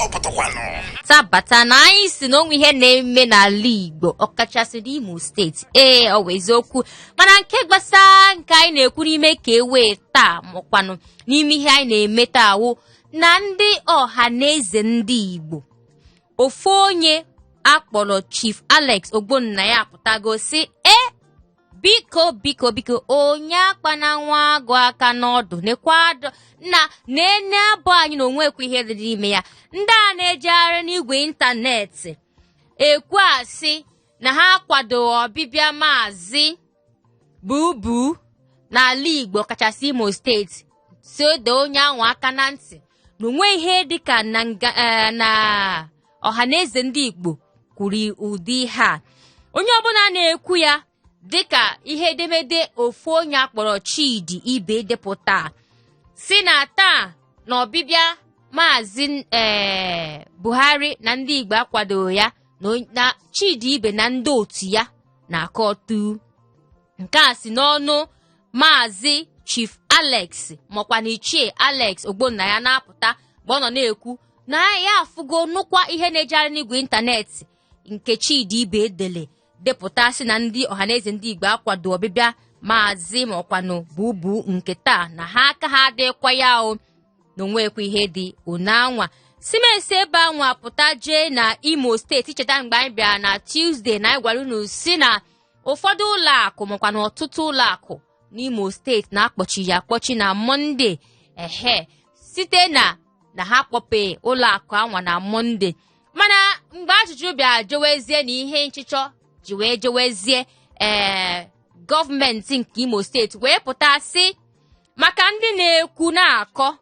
Stọpụtụkwanụ. Tabata na anyị si na onwe ihe na-eme n'ala Igbo, ọkachasị n'Imo Steeti. Ee, ọ bụ eziokwu, mana nke gbasara nke anyị na-ekwu n'ime ka e wee taa, makwanụ n'ime ihe anyị na-eme taa wụ na ndị ọha na eze ndị Igbo, ofu onye akpọrọ Chief Alex Ogbonnaya apụtago sị e biko, biko, biko, onye akpana nwa agụ aka n'ọdụ, nekwa na nene abụ anyị na onwekwa ihe dị n'ime ya. Ndị a na-ejegharị n'igwe ịntanetị ekwu asị na ha kwado ọbịbịa Maazị Bubu n'ala Igbo, kachasị Imo Steeti, si doo onye ahụ aka na ntị na onwe ihe dịka na na Ọhaneze Ndị Igbo kwuru ụdị ihe a. Onye ọbụla na-ekwu ya, dịka ihe edemede ofu onye akpọrọ Chidi Ibe depụta, si na taa na ọbịbịa Maazị Buhari na ndị Igbo akwadoghị ya, na Chidi Ibe na ndị otu ya na-akọtu. Nke a si n'ọnụ Maazị Chief Alex, makwa na Ichie Alex Ogbonnaya na-apụta mgbe ọ nọ na-ekwu na ya afụgo nụkwa ihe na-ejegharị n'igwe ịntanetị nke Chidi Ibe dele depụta, sị na ndị Ọhaneze Ndị Igbo akwado ọbịbịa Maazị makwanụ Bubu nke taa, na ha aka ha adịkwa ya o, na onwekwa ihe dị onanwa. Simesi ebe anwa pụta jee na Imo Steeti. Cheta mgbe anyị bịara na Tuesday na anyị gwara unu si na ụfọdụ ụlọ akụ, makwa na ọtụtụ ụlọ akụ n'Imo Steeti na-akpọchi ya akpọchi na Mọnde, ehe, site na ha kpọpe ụlọ akụ anwa na Mọnde. Mana mgbe ajụjụ bịa jewezie na ihe nchịchọ ji wee jewezie, ee, gọọmenti nke Imo Steeti wee pụta sị maka ndị na-ekwu na-akọ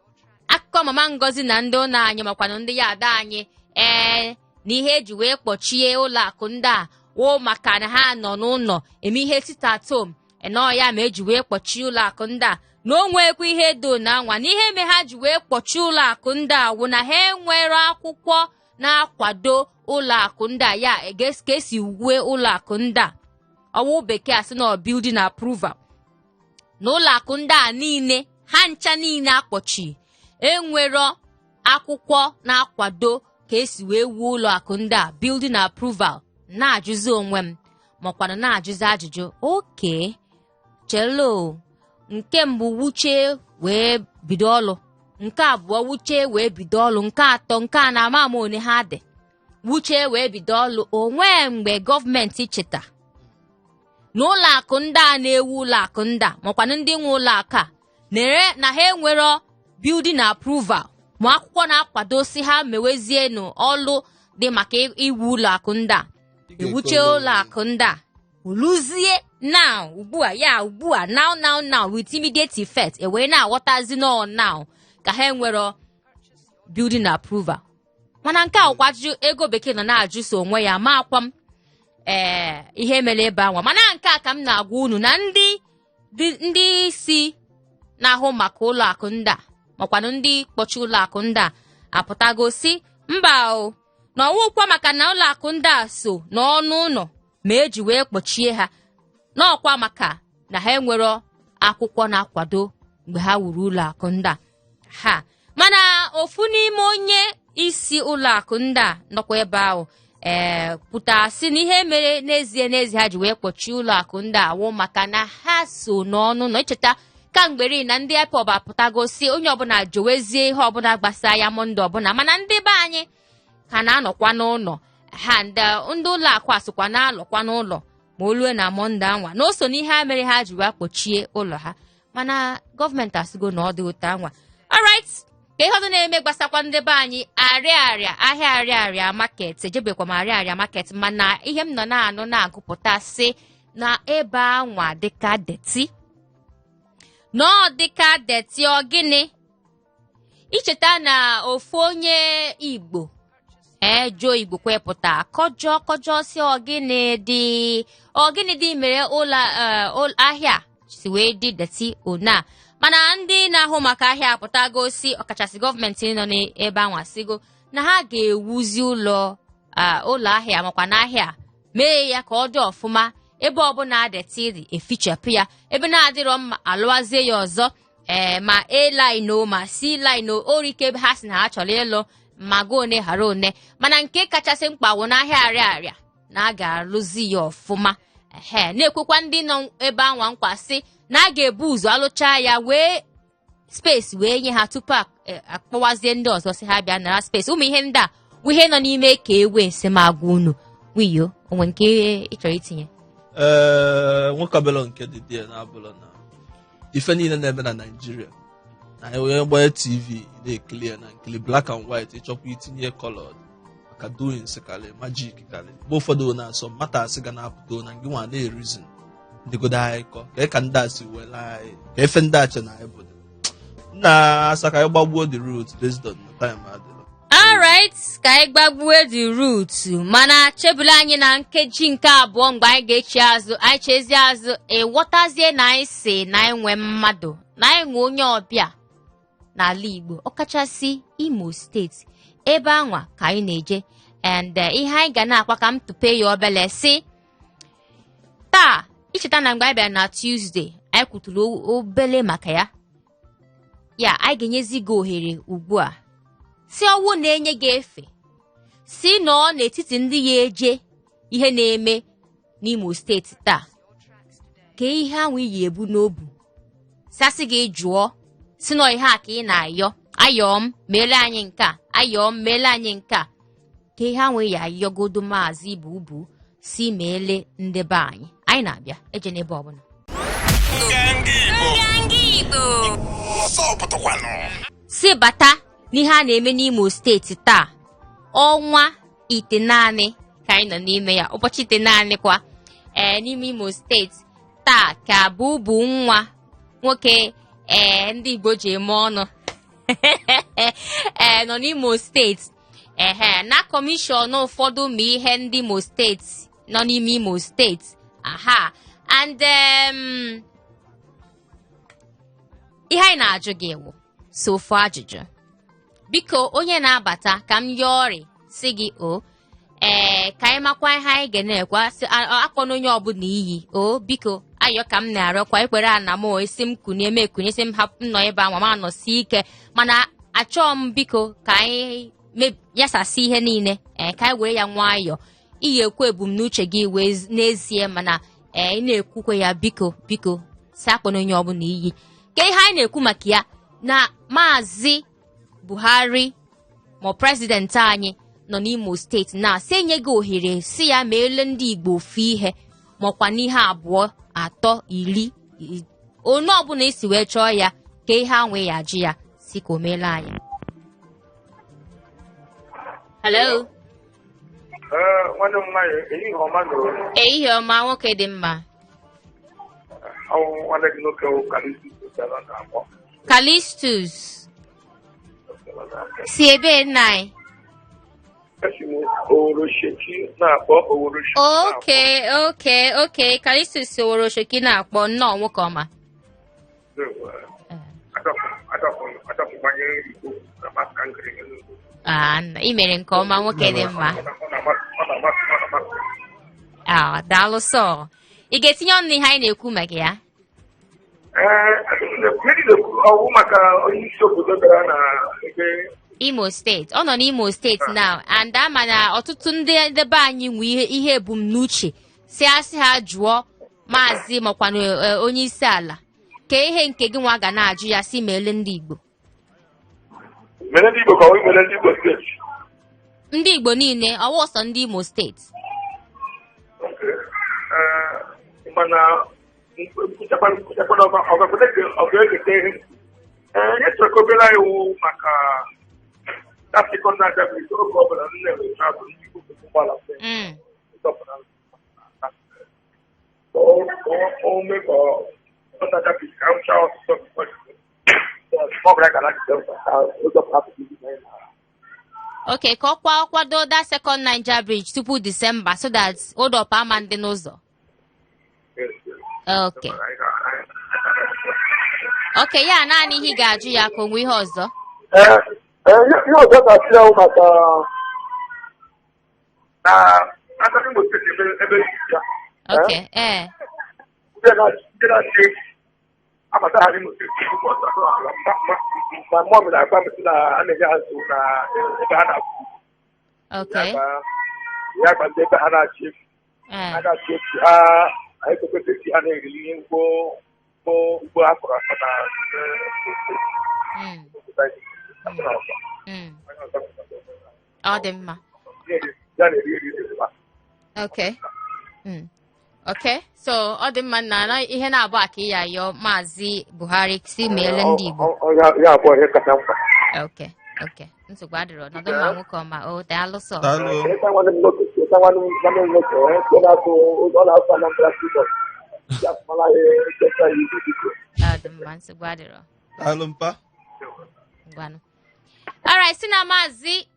akụkọ Mama Ngozi na ndị ụlọ anyị, makwanụ ndị ya ada anyị, ee, na ihe eji wee kpọchie ụlọ akụ ndị a wụ maka na ha nọ n'ụlọ eme ihe sit at home nọ ya ma eji wee kpọchie ụlọ akụ ndị a, na o nwekwa ihe do na anwa, na ihe me ha ji wee kpọchie ụlọ akụ ndị a wụ na ha enwere akwụkwọ na-akwado ụlọ akụ ndị a, ya ka esi wue ụlọ akụ ndị a, ọwụ bekee asị na building approval, na ụlọ akụ ndị a niile, ha ncha niile akpọchi, enwero akwụkwọ na-akwado ka esi wee wuo ụlọ akụ ndị a, building approval. Na-ajụzi onwe m, makwanụ na-ajụzi ajụjụ, okay, chelo, nke mbụ wuchie wee bido ọlụ, nke abụọ wuchie wee bido ọlụ, nke atọ, nke a na-ama ama one ha dị wuchie wee bido ọlụ, onwe mgbe gọọmenti cheta na ụlọ akụ ndị a na-ewu ụlọ akụ ndị a, makwanụ ndị nwe ụlọ akụ a nere na ha enwero building approval ma akwụkwọ na-akwado si ha mewezienụ ọlụ dị maka iwu ụlọ akụ ndị a, ewuche ụlọ akụ ndị a uluzie now, ugbu a, ya ugbu a, now, now, now, with immediate effect, e wee na-aghọtazi nọ now ka ha enwero building approval. Mana nke a kwa ajụjụ ego bekee nọ na-ajụ so onwe ya, ma akwa m ee ihe mere ebe anwa. Mana nke a ka m na-agwa unu na ndị isi na-ahụ maka ụlọ akụ ndị a, makwanụ ndị kpọchi ụlọ akụ ndị a, apụtago si mba o, na ọwụkwa maka na ụlọ akụ ndị a so n'ọnụ ụlọ ma eji wee kpọchie ha, n'ọkwa maka na ha enwero akwụkwọ na-akwado mgbe ha wuru ụlọ akụ ndị a ha. Mana ofu n'ime onye isi ụlọ akụ ndị a nọkwa ebe ahụ ee pụta sị na ihe mere n'ezie n'ezie ha ji wee kpọchie ụlọ akụ ndị a wụ maka na ha so n'ọnụ nọ. Icheta kamgberi na ndị IPOB apụtago si onye ọbụla jowezie ihe ọbụla gbasara ya Mọnde ọbụla, mana ndị be anyị ka na-anọkwa n'ụlọ ha, ndị ụlọ akụ asịkwa na-alọkwa n'ụlọ ma o lue na Mọnde anwa, na o so n'ihe a mere ha ji wee kpọchie ụlọ ha. Mana gọọmenti asịgo na ọ dị ụtọ anwa. Alright, ka ihe ọzọ na-eme gbasakwa ndị be anyị, Arịarịa, ahịa Arịarịa Market. Ejebekwa m Arịarịa Market, mana ihe m nọ na-anụ na-agụpụta sị na ebe anwa dịka dirty, na ọ dịka dirty. Ọ gịnị? Icheta na ofu onye Igbo, ee, Joe Igbokwe pụta kọjọ kọjọ si ọgịnị dị, ọgịnị dị mere ụlọ ahịa si wee dị dirty ona. Mana ndị na-ahụ maka ahịa apụtago si, ọkachasị gọọmenti nọ n'ebe anwa, sigo na ha ga-ewuzi ụlọ ahịa makwa n'ahịa, mee ya ka ọ dị ọfụma, ebe ọbụla dirty dị efichapụ ya, ebe na-adịrọ mma alụwazie ya ọzọ, ee, ma A line o, ma C line o, orike ebe ha si na ha chọrọ ịlụ. Ma go one ghara one, mana nke kachasị mkpa wụ n'ahịa Ariaria na a ga-arụzi ya ọfụma. Ehe, na-ekwekwa ndị nọ ebe anwa nkwa sị na a ga-ebu ụzọ alụcha ya wee space wee nye ha tupu akpọwazie ndị ọzọ sị ha bịa nara space. Ụmụ ihe ndị a wụ ihe nọ n'ime ka ewe nsị m agwa unu. Wiyo, onwe nke ị chọrọ itinye? Ee, nwoke ọbụla nke dị dị na-abụla na ife niile na-eme na Naịjirịa na onye gbanye TV na-ekili ya na nkili black and white, ịchọkwa itinye colored maka doings karị, magic karị. Mgbe ụfọdụ na-asọ mmata asị ga na-apụta na ngị nwa na-erizin ndịgodo anyị kọ ka ka ndị a si were anyị ka efe ndị a che na anyị bụ nna asa ka anyị gbagbuo the root based on the time adịrọ. Alright, ka anyị gbagbue the root, mana chebula anyị na nkeji nke abụọ mgbe anyị ga-echi azụ. Anyị chezie azụ, ịghọtazie na anyị si na anyị nwee mmadụ, na anyị nwee onye ọbịa n'ala Igbo, ọkachasị Imo Steeti ebe anwa ka anyị na-eje. And ihe anyị ga na-akwa ka m tupe ya obele si taa, icheta na mgbe anyị bịara na Tuesday anyị kwuturu obele maka ya. Ya anyị ga-enyezi gị ohere ugbu a si ọwụ na-enye gị efe si nọọ n'etiti ndị ya eje ihe na-eme n'Imo Steeti taa, ka ihe ahụ iyi ebu n'obu si asị gị jụọ si nọ ihe a ka ị na-ayọ, ayọọ m meele anyị nke a, ayọọ m meele anyị nke a, ka ihe ahụ iyi ayọgodo Maazị Bubu si meele ndị be anyị. Anyị na-abịa eje n'ebe ọbụla. Nganga Igbo. Nganga Igbo. Ọsọ pụtakwanụ. Si bata n'ihe a na-eme n'Imo Steeti taa, ọnwa 9 ka anyị nọ n'ime ya, ụbọchị 9 kwa ee n'ime Imo Steeti taa ka Bubu nwa nwoke ee ndị Igbo ji eme ọnụ ee nọ n'Imo Steeti, ehe, na commission ụfọdụ ma ihe ndị Imo Steeti nọ n'ime Imo Steeti. Aha, and ihe anyị na-ajụ gị wụ so ofu ajụjụ. Biko, onye na-abata, ka m yọọ ọrị si gị o ee ka anyị makwa ihe anyị ga na-ekwe akpọ na onye ọbụla iyi o. Biko, ayọ ka m na-arịọkwa ekwere ana m o isi m kunye m ekunye isi m hapụ m nọ ebe anwa ma nọsi ike, mana achọọ m biko ka anyị yasasị ihe niile ee ka anyị were ya nwayọọ. Iyi ekwu ebumnuche gị wee n'ezie, mana ee ị na-ekwukwe ya, biko biko si akpọ na onye ọbụla iyi. Ka ihe anyị na-ekwu maka ya na Maazị Buhari ma president anyị nọ n'Imo Steeti na si enye gị ohere si ya ma ele ndị Igbo ofu ihe maọkwa n'ihe abụọ, atọ, 10, onye ọbụla isi wee chọọ ya, ka ihe anwe ya ajụ ya si ka o meela anyị. Hello. Ee, nwanne m nwaanyị, ehihie ọma nụrụ. Ehihie ọma, nwoke dị mma. Ọwụ nwanne gị nwoke wụ Kalistus bịara na-akpọ. Kalistus si ebe nna anyị? Esi m Oworoshoki na-akpọ, Oworoshoki na-akpọ. Okay, Kalistus si Oworoshoki na-akpọ. Nnọọ, nwoke ọma. Adọpụ gbanyere Igbo na maka nkiri. Ah, ị mere nke ọma, nwoke dị mma. Ọ na-amasị, ọ na-amasị, ọ na-amasị. Ah, daalụ sọ. Ị ga-etinye ọnụ n'ihe anyị na-ekwu maka ya? Ee, mmiri na-ekwu ọwụ maka onye isi obodo bịara na ebe Imo Steeti. Ọ nọ n'Imo Steeti now, and ama na ọtụtụ ndị ndebe anyị nwe ihe ebumnuche si asị ha jụọ maazị makwanụ onye isi ala, ka ihe nke gị nwa ga na-ajụ ya si meele ndị Igbo. Mere ndị Igbo ka ọ mere ndị Igbo steeti? Ndị Igbo niile, ọwụ ọsọ ndị Imo Steeti. Ee, mana nkwụchakwana ọ ga-egete ihe. Ee, ihe chọrọ ka obere anyị wụ maka traffic na-abịa oge ọbụla m na-enwe travel, ndị Igbo ụgbọala ka o mee ka ọ na-agafe ka arụchaa ọsụsọ ọ bụla ga na ka ụzọ traffic dị na Ok, ka ọ kwado that second Niger Bridge tupu December so that hold up ama ndị n'ụzọ. Ok, ya naanị ihe ị ga-ajụ ya, ka o nwee ihe ọzọ? Ee, ihe ọzọ ga-asị ya wụ maka na aka Imo Steeti ebe ya Ok, ee. Ndị na-achị Abata ha n'Imo Steeti ma mmụọ m na-agba m sị na a na-enye ha nsogbu na ebe ha na-akwụ. Ya gba ndị ebe ha na-achị efi. Ha na-achị efi ha anyị kwekwe efi ha na-erili ihe ugbo ugbo ugbo a kọrọ akọ na Ọ dị mma. Ya na-eri eri eri. Okay. Okay. So ọ dị mma na ihe na-abụ a ka ị ya ayọ Maazị Buhari si meele ndị Igbo. Ya abụọ ihe kacha mkpa. Okay. Okay. Nsogbu adịrọ. Nọdụ mma nwoke ọma. O daalụ sọ. Daalụ. Eta nwanne m nwoke, eta nwanne m nwanne m nwoke, onye na-asụ ọ na-asụ Anambra Freedom. Ya mara ya echeta ya ibu biko. Ọ dị mma, nsogbu adịrọ. Daalụ mpa. Ngwanụ. Alright, si na Maazị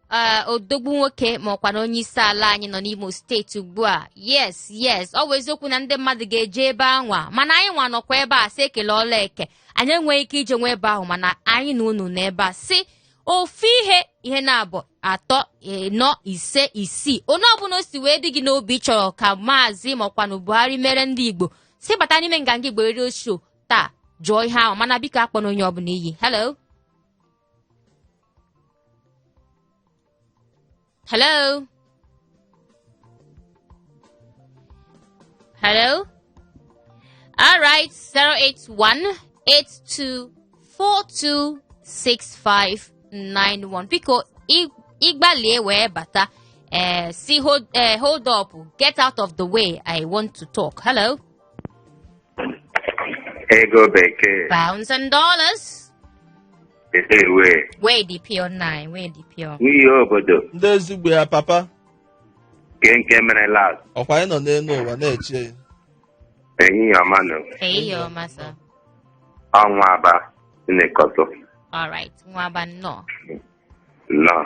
Odogwu nwoke ma ọkwa na onye isi ala anyị nọ n'Imo Steeti ugbu a. Yes, yes, ọ bụ eziokwu na ndị mmadụ ga-eje ebe anwa, mana anyị nwa nọkwa ebe a sị ekele ọla eke. Anyị enweghị ike ije nwa ebe ahụ, mana anyị na unu nọ ebe a sị ofu ihe ihe na-abụ atọ ịnọ ise isii onye ọbụla o si wee dị gị n'obi chọrọ ka Maazị makwanụ Buhari mere ndị Igbo si bata n'ime Nganga Igbo Radio Show taa jụọ ihe ahụ, mana biko akpọna onye ọbụla iyi. Hello, hello, hello. All right, 08182426591. Biko ịgbalie wee bata. Si hold, hold up, get out of the way. I want to talk. Hello. Ego bekee. Pounds and dollars. Ewe. Wee dị pure nine, wee dị pure. Nwunye obodo. Ndị ezigbo ya papa. Nke mere last. Ọkwa anyị nọ n'elu ụwa na-eche ya. Ehihie ọma nụ. Ehihie ọma sir. Ọnwa aba Nnekọtụ. All right, nwa aba nnọọ. Nnọọ.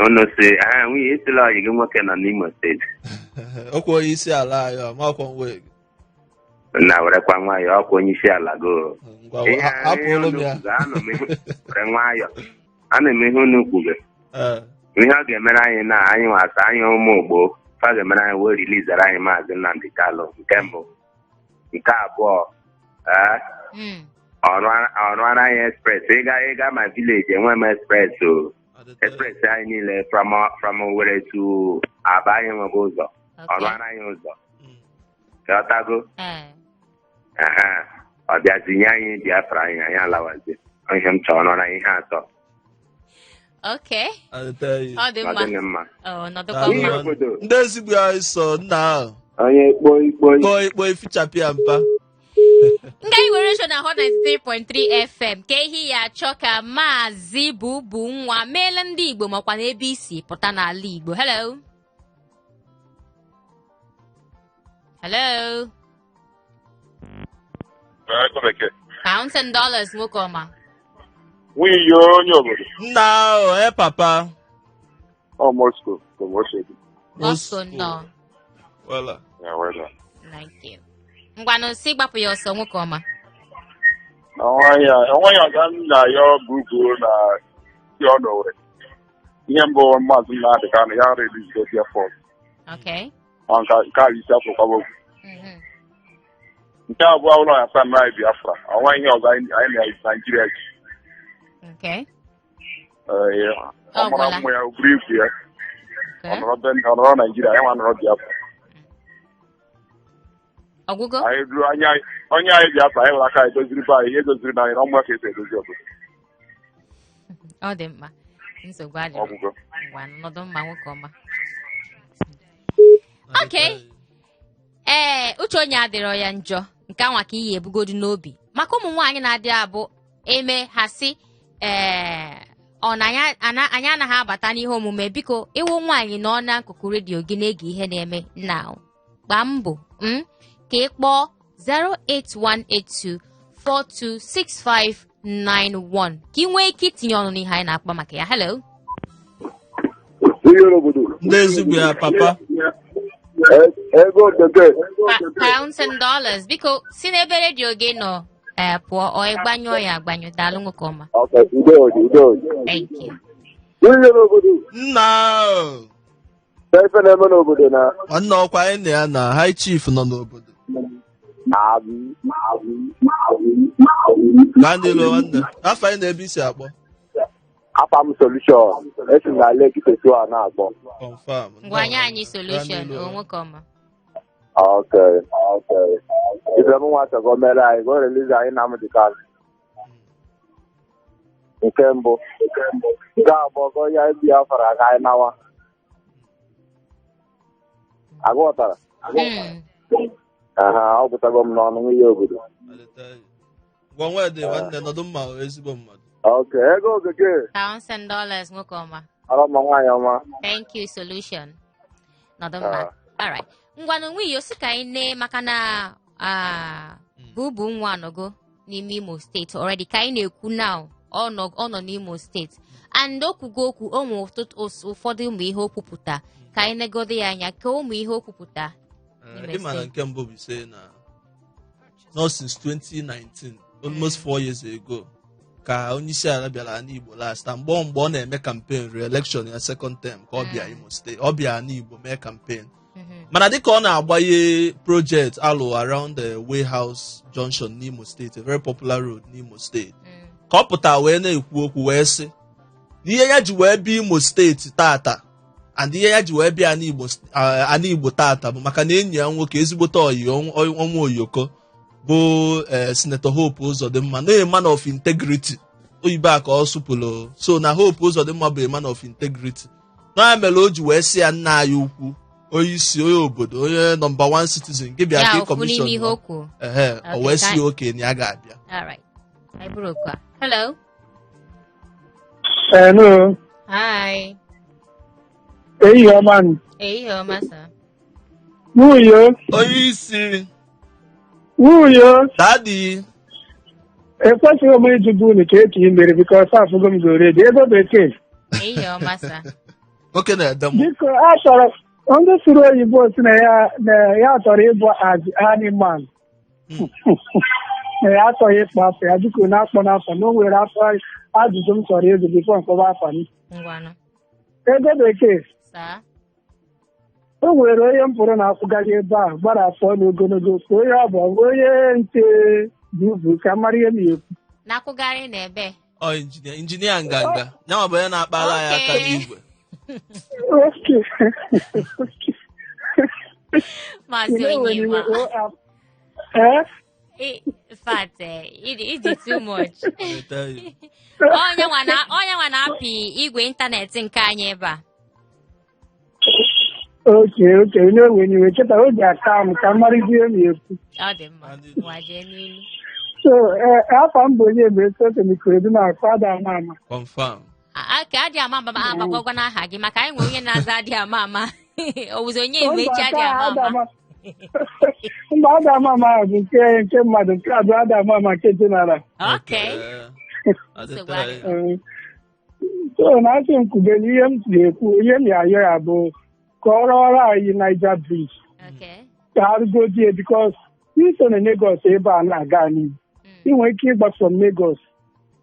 Unu si nwunye isila ọyị gị nwoke nọ n'Imo Steeti. Okwu onye isi ala anyị ọ makwa nwe. Na werekwa nwayọọ ọkwa onye isi ala go. Ngwa hapụrụ m ya. Were nwayọọ. Ana m ihe unu kwuge. Ihe ọ ga-emere anyị na anyị nwasa anyị ụmụ ogbo fa ga-emere anyị wee rilizara anyị Maazị Nnamdi Kalụ nke mbụ. Nke abụọ ọrụara anyị express ịga ma village enwe m express o express anyị niile from Owerri to Aba anyị enweghị ụzọ ọrụara anyị ụzọ ghọtago. Ọ bịazinye anyị Biafra anyị anyị alawazi ihe m chọrọ ọrụara ihe atọ. Okay. Ọ dị mma. Ndị ezigbo anyị so nna ahụ. Onye kpoi kpoi. Kpoi kpoi fichapịa mpa. Nga Igbo Radio na Hot 93.3 FM ka ehi ya achọ ka Maazị Bubu nwa meela ndị Igbo makwa na ebe isi pụta n'ala Igbo. Hello. Hello. Pounds and dollars nwoke ọma. Nwunye onye obodo. Nna ahụ, papa. Ọ Moscow, Moscow. Moscow nọ. Wala. Yeah, wala. Thank you. Ngwanụ si gbapụ ya ọsọ nwoke ọma. Onwe ya ọga nna ya bubu na si ọ nọwere. Ihe mbụ Maazị Nnamdi Kanu ya release the force. Okay. Nke a isi afọ kwaba okwu. Nke abụọ ụlọ ya sa nna Biafra. Onwe ihe ọzọ anyị na Naijiria ji. Okay. Ọ mara mmụ ya o buru ibu ya. Ọ nọrọ Naijiria, ya nwa nọrọ Biafra. Ọgwụgwọ? Anyị duru onye anyị Biafra anyị nwere aka anyị doziri be anyị, ihe doziri na anyị na ọmụ ka esi edozi obodo. Ọ dị mkpa. Nsogbu adịrọ. Ọgwụgwọ. Ngwa nọdụ mma nwoke ọma. Okay. Uche onye adịrọ ya njọ nke anwa ka iyi ebugodu n'obi maka ụmụ nwaanyị na-adị abụ eme ha si ọ na anyị anaghị abata n'ihe omume. Biko ịwụ nwaanyị nọ n'akụkụ redio gị na-ege ihe na-eme na gbaa mbọ ka ị kpọọ 08182426591 ka ị nwee ike itinye ọnụ n'ihe anyị na-akpa maka ya. Hello. Ndị ezigbo ya papa. Ego bekee. Pounds and dollars. Biko si n'ebe redio gị nọ pụọ ọ ịgbanyụọ ya agbanyụ. Daalụ nwoke ọma. Thank you. Nna ife na-eme n'obodo na nwanne ọkwa anyị na ya na high chief nọ n'obodo. Gaa n'ilu nwanne. Afa anyị na ebe i si akpọ. Afa m Solution, esi m na Lekki Phase 1 na-akpọ. Confirm. Ngwa nye anyị Gaa solution n'ilu. o nwoke ọma. Okay. Ife m nwa chọrọ ka o mere anyị, ka o release anyị Nnamdi Kanu. Nke mbụ. Nke abụọ, ka onye anyị Biafra ka anyị nawa. Agụghọtara? Aha, ọ gwụtago m n'ọnụ nwunye obodo. Gwa nwede nwanne nọdụ mma o, ezigbo mmadụ. Okay, ego okeke. Thousand dollars nwoke ọma. Ọrụ mma nwaanyị ọma. Thank you, Solution. Nọdụ mma. Alright. Ngwanụ nwunye osi ka anyị nee maka na bubu nwa anọgo n'ime Imo steeti already ka anyị na-ekwu now ọ nọ n'Imo steeti and o kwugo okwu o nwe ụfọdụ ụmụ ihe o kwupụta ka anyị negodo ya anya ka ụmụ ihe o kwupụta n'ime Ị ma na steeti. Nke mbụ bụ ise na not since 2019, almost 4 years ago, ka onye isi ala bịara ala Igbo last na mgbe ọ na-eme campaign re-election ya second term ka ọ bịa Imo steeti, ọ bịa ala Igbo mee campaign. Mana dịka ọ na-agbanye project alụ around the Warehouse Junction n'Imo steeti, a very popular road n'Imo steeti, ka ọ pụta wee na-ekwu okwu wee sị na ihe ya ji wee bịa Imo steeti tata and ihe ya ji wee bịa ana Igbo tata bụ maka na enyi ya nwoke, ezigbote oyi ọnwa oyoko bụ Senator Hope Uzodimma, na a man of integrity, oyibo a ka ọ sụpụrụ. So na Hope Uzodimma bụ a man of integrity na ya mere o ji wee sị ya, nna anyị ukwu, onye isi, onye obodo, onye number one citizen gị bịa Ya ka ofu n'ime commission ihe o kwuru. Ehe, o wee sị oke na ya ga-abịa. Alright. Anyị bụrụ oku a. Hello. Hello, Hi. ehihie ọma nụ. Ehihie ọma, sir. Nwunye, Onye isi. Nwunye, Daddy. Ekwesịghị m ịjụ unu ka eke i mere because afụgo m gị already. Ego bekee. Ehihie ọma, sir. Nwoke na-ede m. Biko, a chọrọ ndị sụrụ oyibo si na ya chọrọ ịbụ as animal. Na ya achọghị ịkpọ afọ ya, biko na-akpọ n'afọ na o nwere afọ ajụjụ m chọrọ ịjụ before mkpọba afọ m. Ngwanụ. Ego bekee, Sir. o nwere onye m pụrụ na-akwụgarị ebe a gbara afọ n'ogologo ka onye ọ bụ onye nke bubu ka m mara ihe m na-ekwu. Na-akwụgharị n'ebe. Ọ injinia nganga nyanwa bụ onye na-akpara anyị aka n'igwe. Okay. Maazị Onyema. Eh? In fact, it is too much. I tell you. Onye nwa na-apị igwe ịntanetị nke anyị ebe a. Okay, onye owe n'iwe kịta o ji aka m ka m mara ihe m na-ekwu. Ọ dị mma. Ngwa jee n'ilu. So, afọ m bụ onye mgbe sote Ikorodu na-akụ ada ama ama. Confirm. Ka adị ama ama agbagwagwa n'aha gị maka anyị nwere onye na-aza adị ama ama. O wụzi onye Igbo echi adị ama ama. Mba, ada ama ama bụ nke mmadụ, nke a bụ ada ama ama nke general. Okay. Nsogbu Adịta. adịghị. So na asị m kwubere ihe m ga-ekwu, ihe m ga-ayọ ya bụ ka ọ rụọrọ anyị Niger Bridge. Ka arụgodie because iso na Lagos ebe a na-aga n'ihu. Ị nwere ike ịgba from Lagos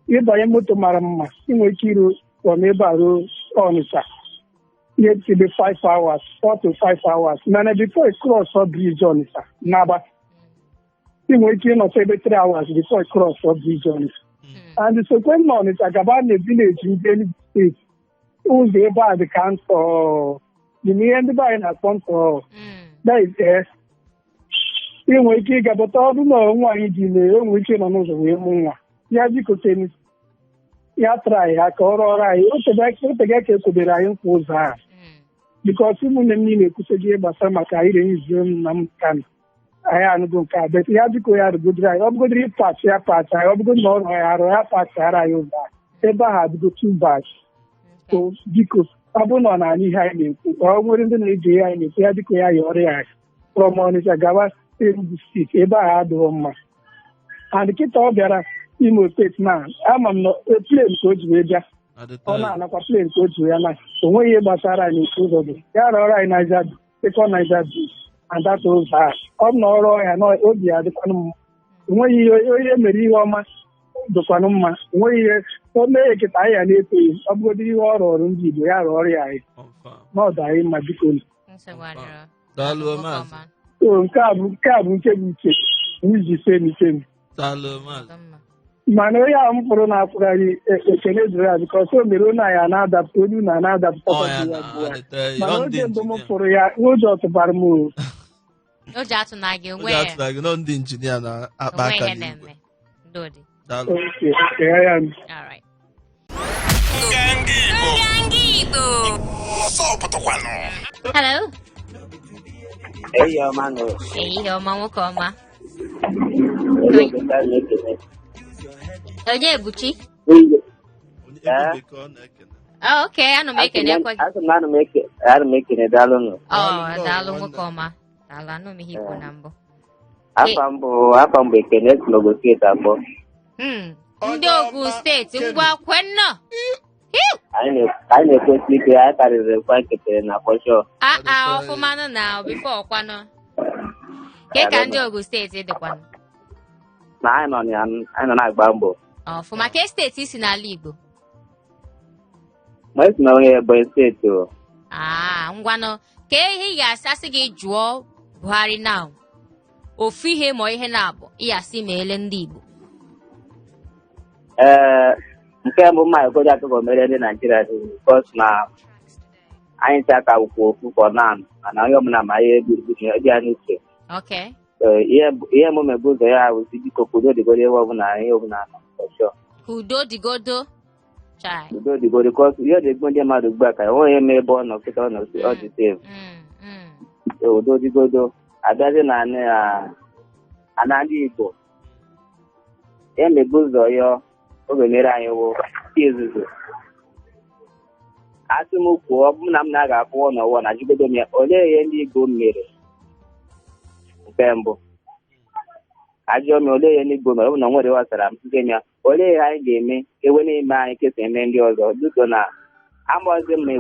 ịbanye moto mara mma, ị nwere ike iru from ebe a ruo Ọnịcha ihe tibe 5 hours, 4 to 5 hours, mana before ị cross bridge Ọnịcha naba, ị nwere ike ịnọta ebe 3 hours before ị cross bridge Ọnịcha. And sokwe na Ọnịcha gaba na village ndị Enugu steeti, ụzọ ebe a dị ka ntọ dị na ihe ndị be anyị na-akpọ ntọ. That is, ị nwere ike ịgabata ọrụ na nwaanyị dị ime, o nwere ike ịnọ n'ụzọ wee mụ nwa ya. Biko tenu ya try ha ka ọ rụọrọ anyị. Otega ka ekwobere anyị nkwa ụzọ ahụ because ụmụnne m niile ekwusogo ihe gbasara maka ire izu m na m kano anyị anụgo nke a but ya biko ya rụgodiri anyị, ọ bụgodiri patch ya patch anyị, ọ bụgodiri na ọ rụọ ya arụ ya patchara anyị ụzọ ahụ, ebe ahụ adịgo too bad. So biko, ọ bụrụ na ọ na-anụ ihe anyị na-ekwu, ọ nwere ndị na-eji ihe anyị na-ekwu, ya biko ya yọrọ ya anyị from Ọnịcha gawa Enugu steeti, ebe ahụ adịghị mma. And kịta ọ bịara Imo steeti na ama m na plane ka o ji wee bịa, ọ na-anakwa plane ka o ji wee na o nweghị ihe gbasara anyị otu ụzọ dị ya rọrọ anyị Niger second Niger Bridge and that ụzọ ahụ ọ bụ na ọrụ ya na obi ya adịkwanụ mma. Onweghị ihe onye mere ihe ọma dịkwanụ mma, onweghị ihe o mee kịta anyị ya na-etoghị, ọ bụgodị ihe ọ rụọrụ ndị Igbo, ya rụọrọ ya anyị n'ọdụ anyị mma, biko. Nsogbu adịrọ. Daalụ, Nwoke maazị. ọma. So nke a bụ nke bụ uche. Which same same. Daalụ, maazị. Dị mma. Mana onye ahụ m fụrụ na-akwụgharị, ekele dịrị ya, because o mere onye anyị na-adapụta olu na na-adapụta Ọ ya ya na bụ ya. adịte ya. Mana Ọ ndị oge mbụ m injinia. fụrụ ya, ụjọ tụbara m o. Ụjọ atụna gị, Ụjọ onwe ya. atụna gị, nọ ndị injinia na-akpa Onwe aka ihe n'igwe. na-eme. Udo dị. Daalụ. Okay, okay, ya. All right. Nganga Igbo. Nganga Igbo. Ọsọ pụtakwanụ. Hello. Ehihie ọma nụ. Ehihie ọma, nwoke ọma. Onye obodo a na-ekele. Onye Ebuchi? Nwunye. Onye Eh? ebe ka ọ na-ekene. Oh, okay, ana m ekenekwa gị. Asị m na ana m ekene, daalụ nụ. Oh, Daalụ, daalụ nwanne. nwoke ọma. Daalụ, anụ m ihe ikwu na mbụ. Afa m bụ Ekene, si n'Ogun Steeti abụọ. Ndị Onye Ogun ọma, Steeti, Kemi. ngwa kwenụ. Anyị na-ekwesị ike, anyị karịrị nkwa nketere na kọshọ. A a ọfụmanụ na before ọkwanụ. Ke ka ndị Ogun Steeti dịkwanụ? Na anyị nọ na anyị nọ na-agba mbọ. Ọfụma. Ke steeti isi n'ala Igbo? Ma esi na onye Ebonyi Steeti o. Ah, ngwanụ, ka ihe ị ga-asị, asị gị jụọ Buhari now. Ofu ihe ma ihe na-abụ ị ga-asị ma ele ndị Igbo. Ee, nke mbụ mma ekodi atụkọ mere ndị Naijiria dị, because na anyị ncha ka bụkwa ofu for now, mana onye ọbụla ma ihe gburugburu dị ya n'uche. So, ihe mbụ mebu ụzọ ya wụzi, biko, ka udo dịgodo ebe ọbụla, ihe ọbụla nọ for sure. Ka udo dịgodo. Chai. Udo dịgodo, because ihe dị egbu ndị mmadụ ugbu a ka enweghị onye ma ebe ọ nọ kịta, ọ nọ ọ dị safe. So, udo dịgodo, abịazi na ana ndị Igbo, ihe mebu ụzọ ya oge mere anyị wụ izuzu. Asị m kwuo, ọ bụrụ na m na-aga akwụkwọ n'ụwa na jigodo m ya, olee ihe ndị Igbo mere? Nke mbụ ajụọ m, olee ihe ndị Igbo mere? Ọ bụ na o nwere ghọtara m site ya, olee ihe anyị ga-eme ka ewe na-eme anyị kesa eme ndị ọzọ duto na amaghịzi m ma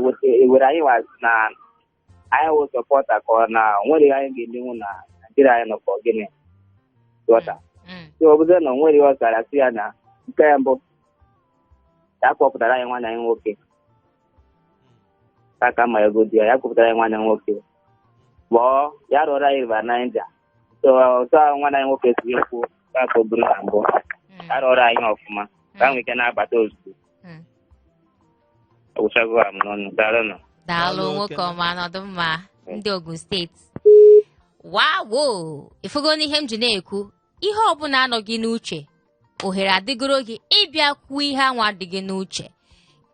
ewere anyị wa na anyị wụ supporter, ka ọ na o nwere ihe anyị ga-emenwu na Naijiria anyị nọ, ka ọ gịnị ghọta? So ọ bụzie na o nwere ihe ọ zara, sị ya na nke mbụ ya kpọpụtara anyị nwanne anyị nwoke aka ma ego dị ya, ya kpọpụtara anyị nwanne nwoke, kpọọ ya rụọrọ anyị River Niger. So otu ahụ nwanne anyị nwoke si ekwu ka o buru na mbụ, ya rụọrọ anyị ọfụma ka nwee ike na-abata ozugbo. Ọgwụchago m n'ọnụ, daalụ. Daalụ. Daalụ, Nwoke Kene. ọma, nọdụ mma. Ndị Ogun Steeti, wawo, ịfụgo n'ihe m ji na-ekwu, ihe ọbụla anọghị n'uche, ohere adịgoro gị ịbịa kwuo ihe anwa dị gị n'uche.